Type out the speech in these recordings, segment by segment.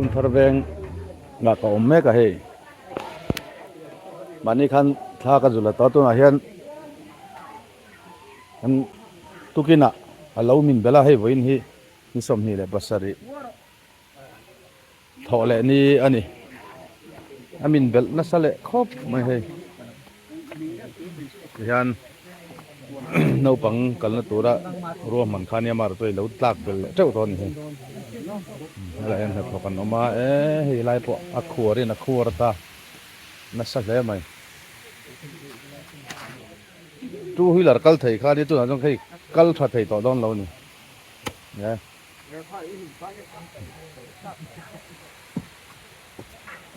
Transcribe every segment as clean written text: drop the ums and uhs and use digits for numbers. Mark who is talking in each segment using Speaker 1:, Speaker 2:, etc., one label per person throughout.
Speaker 1: Dinthar veng ah ka awm mek a hei mahni khan thla ka zul a tawh a tunah hian an tukin ah a lo min belh a hei vawiin hi ni 27 Thawh leh ni a ni. A min belh nasa leh khawp mai hei. Tihian naupang kalna tura ruahman kha nia mar chu a lo tlak belh leh teuh tawh a ni hei. Helai hian hnathawk an awm a, e hei lai pawh a khuarin a khuar ta nasa hle mai. Two wheeler kal thei kha nia tunah chuan hei kal tha thei tawh dawn lo a ni.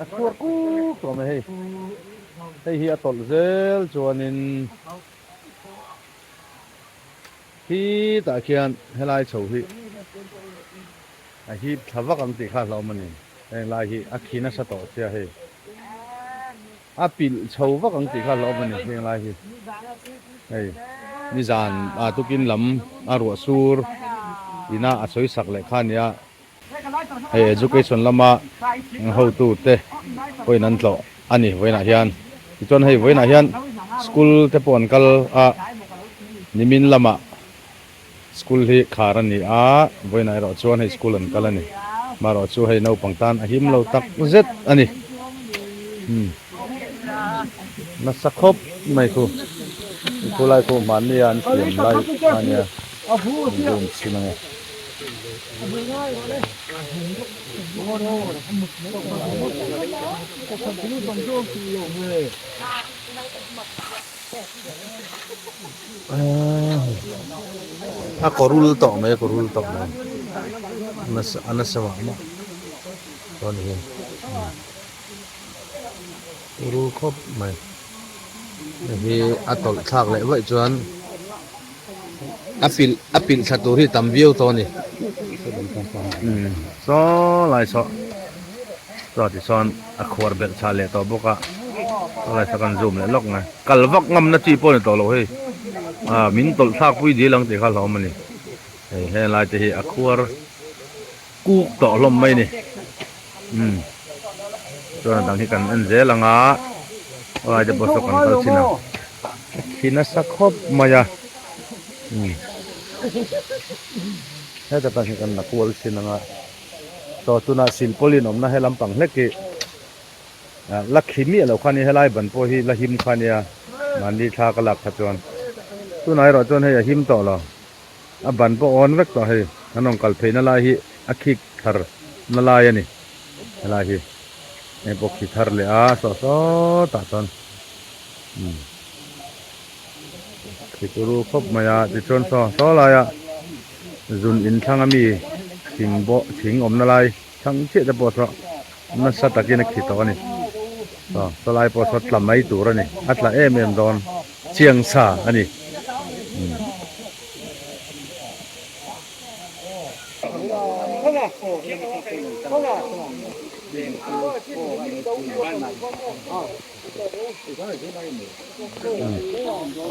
Speaker 1: A khuar kuk tawh mai hei hei hi a tawlh zel chuanin khi tah khian helai chho hi a hip thla vak ang tih kha a hlauhawm a ni heng lai hi a khi nasa tawh sia hei a pilh chho vak ang tih kha a hlauhawm a ni heng lai hi hei nizan ah tukin lam a ruah sur ina a sawi sak leh kha ania hei education lama hotu te pawhin an tlawh a ni vawiinah hian tichuan hei vawiinah hian school te pawh an kal a nimin lamah school hi khar a ni a vawiinah erawh chuan hei school an kal a ni marawh chu hei naupang tan a him lo tak zet a ni umm nasa khawp mai khu khu lai khu hmanni a an siam lai a nia room chhin ang e. A kawrul tawh mai a kawrul tawh mai nasa a nasa mah mah chuan hi kawrul khawp mai hei hi a tawlh thlak leh vaih chuan a pilh a pilh thla tur hi tam viau tawh a ni saw lai saw chuan tichuan a khuar belh chhah leh tawh bawk a saw lai saw kan zoom leh lawk mai kal vak ngamna chi pawh a ni tawh lo hei ah min tawlh thlak pui dil ang tih kha hlauhawm a ni hei heng lai te hi a khuar kuk tawh hlawm mai a ni umm chuan a dang hi kan en zel ang a saw lai te pawh saw kan kal chin ang khi nasa khawp mai a umm heta tang hi kan la kual chin ang a. Chaw tunah silpawlin awmna he lampang hlek hi la khi miah lo kha nia helai ban pawh hi la him kha nia mahni thla ka lak kha chuan tunah erawh chuan hei a him tawh lo a ban pawh awn vek tawh hei an rawn kal phei na lai hi a khik thar na lai a ni helai hi heng pawh khi thar leh a saw sawtah chuan umm khi turu khawp mai a tichuan saw saw laia. Zun in thlang a mi thing bawh thing awmna lai thlang chiah te pawh saw nasa takin a khi tawh a ni aw saw lai pawh saw tla mai tur a ni a tla em em dawn chiang sa a ni umm.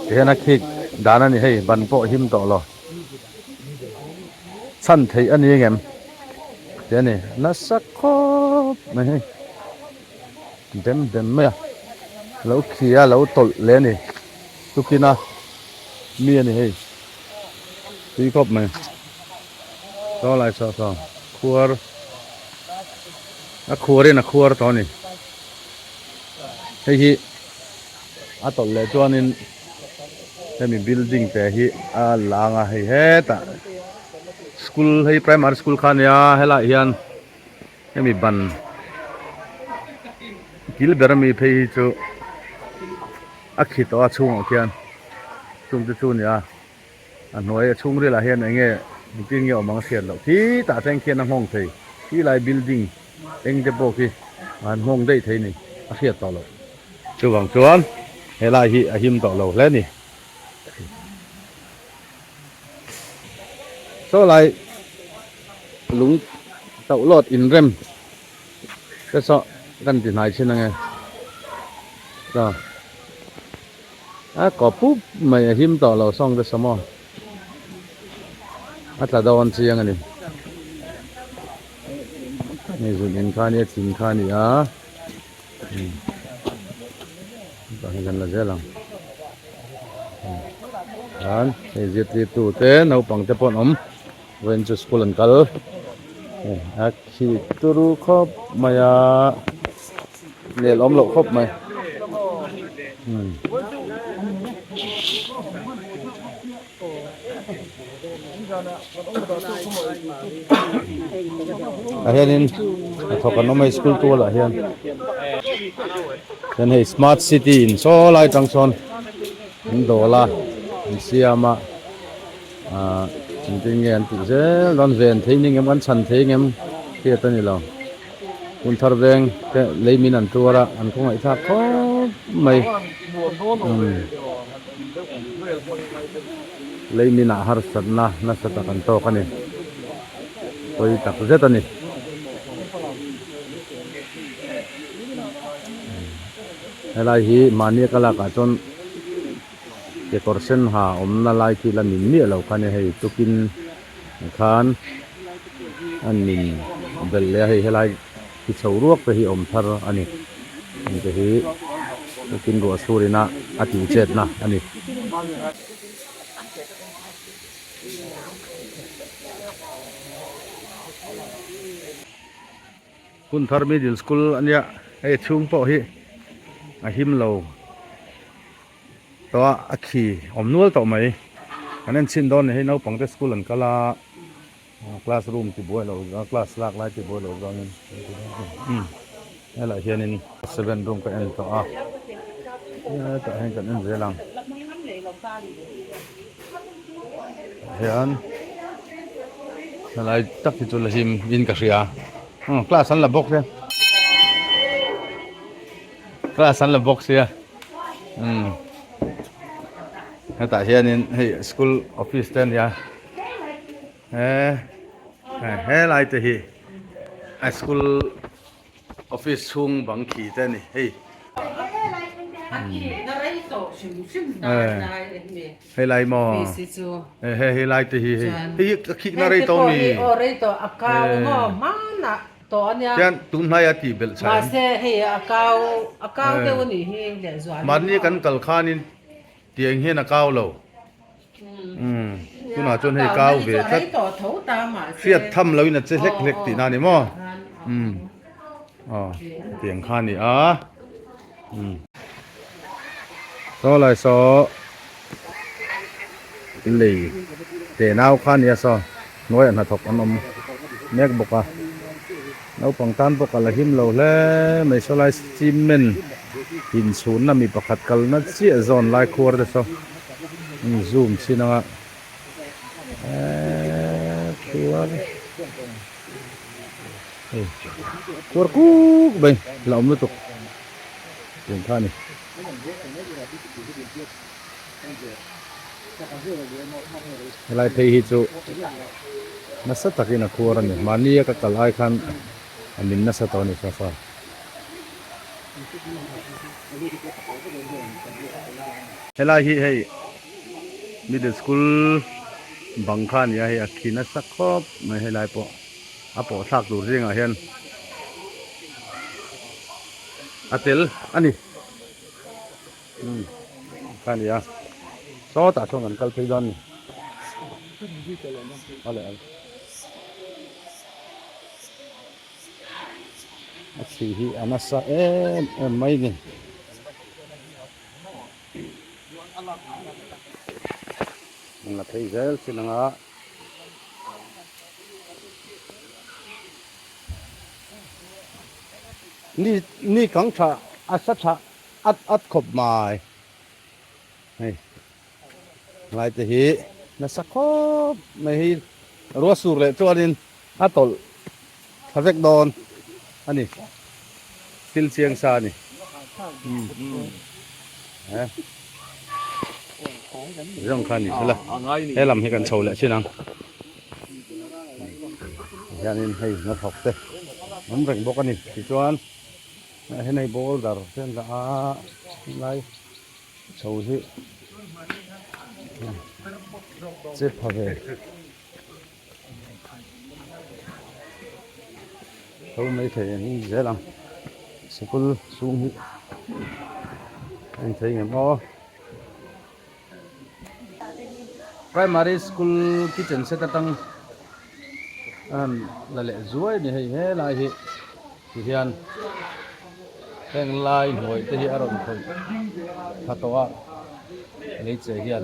Speaker 1: Tihian a khik dan a ni hei ban pawh him tawh lo. Chhan theih a ni ngem tih a ni nasa khawp mai hei dem dem mai a lo khi a lo tawlh leh a ni tukin a mi a ni hei tui khawp mai saw lai saw saw khuar a khuarin a khuar tawh a ni hei hi a tawlh leh chuanin. Hemi building te hi a lang a hei hetah school hei primary school kha ania helaiah hian hemi ban kil ber ami phei hi chu a khi tawh a chhungah khian chung te chu a ni a a hnuai a chhung rilah hian eng nge engtin nge awm ang a hriat loh khi tah thleng khian a nghawng thei khi lai building eng te pawh khi an nghawng daih thei a ni a hriat tawh loh. Chuvang chuan helai hi a him tawh lo hle a ni. Saw lai lung tauh lawt inrem te saw kan ti hnai thin ange. Chaw a kaw pup mai a him tawh lo sawng te saw maw a tla dawn chiang a ni. Hei zun in kha nia thing kha a ni a tah hian kan la zel ang chuan hei zirtirtu te naupang te pawh an awm vawiin chu school an kal a khi turu khawp mai a nel awm loh khawp mai. Ah hianin hnathawk an awm a school tual ah hian hian hei smart city in saw lai tang sawn an dawl a an siam a ahh engtin nge an tih zel dawn ven thei ni ngem kan chhan thei ngem hriat a ni lo hun thar veng te lei min an tuar a an khawngaihthlak khawp mai umm. Leiminah harsatna nasa tak an tawk a ni. Pawi tak zet a ni. Helai hi mahni ka lakah chuan kekawr sen ha awmna lai khi la min miah lo kha a ni hei tukin khan an min belh leh a hei helai Thi chho ruak te hi awm thar a ni. Heng te hi tukin ruah sur ina a tih chetna a ni. Hun thar middle school a nia hei chhung pawh hi a him lo tawh a a khi awm nual tawh mai. Kan en chhin dawn ni hei naupang te school an kal a. Class room ti buai lo class lak lai ti buai lo zawngin helaiah hianin seven room ka en tawh a hetah hian kan en zel ang hian helai tak hi chu la him in ka hria class an la bawk sia class an la bawk sia hetah hianin hei school office te a nia. He helai te hi a school office chhung bang khi te a ni hei. Helai maw he helai te hi hei hei a khik na rei tawh mi. Chuan tun hnai a tih belh chai em. Mahni kan kal khanin tiang hian a kau lo. Umm tunah chuan hei kau ve tlat hriat tham lo in a che hlek hlek tihna a ni maw umm aw tiang kha a ni a umm saw lai saw lei teh nau kha a ni a saw hnuaiah hnathawk an awm mek bawk a naupang tan bawk a la him lo hle mai saw lai cement inchhunna mi pakhat kalna chiah zawn lai khuar te saw. Zoom chin anga eeee khuar hei khuar kuk mai la awm lutuk tiang kha a ni. Helai phei hi chu nasa takin a khuar a ni mahni a ka kal ai khan a min nasa tawh a ni sofa. Helai hi hei middle school bang kha a ni a hei a khi nasa khawp mai helai pawh a pawh thlak tur zingah hian a tel a ni umm kha a ni a sawtah sawn kan kal phei dawn a ni awle awle. A chhi hi a nasa em em mai ni. An la phei zel chin anga. Ni ni kang tha a sa tha at at khawp mai. Hei ngai te hi nasa khawp mai hi ruah sur leh chuanin a tawlh tha vek dawn a ni thil chiang sa a ni zawng kha a ni sela he lam hi kan chho leh chin ang hianin hei hnathawk te awm reng bawk a ni tichuan hei hei boulder te an dah a helai. Chho hi che pha ve. Tho mai thei ang in zel ang sikul chhung hi a in thei ngem aw. Primary school kitchen set atang a han la leh zuai a ni hei helai hi ti hian heng lai hnuai te hi a rawn khawih tha tawh a lei che hian.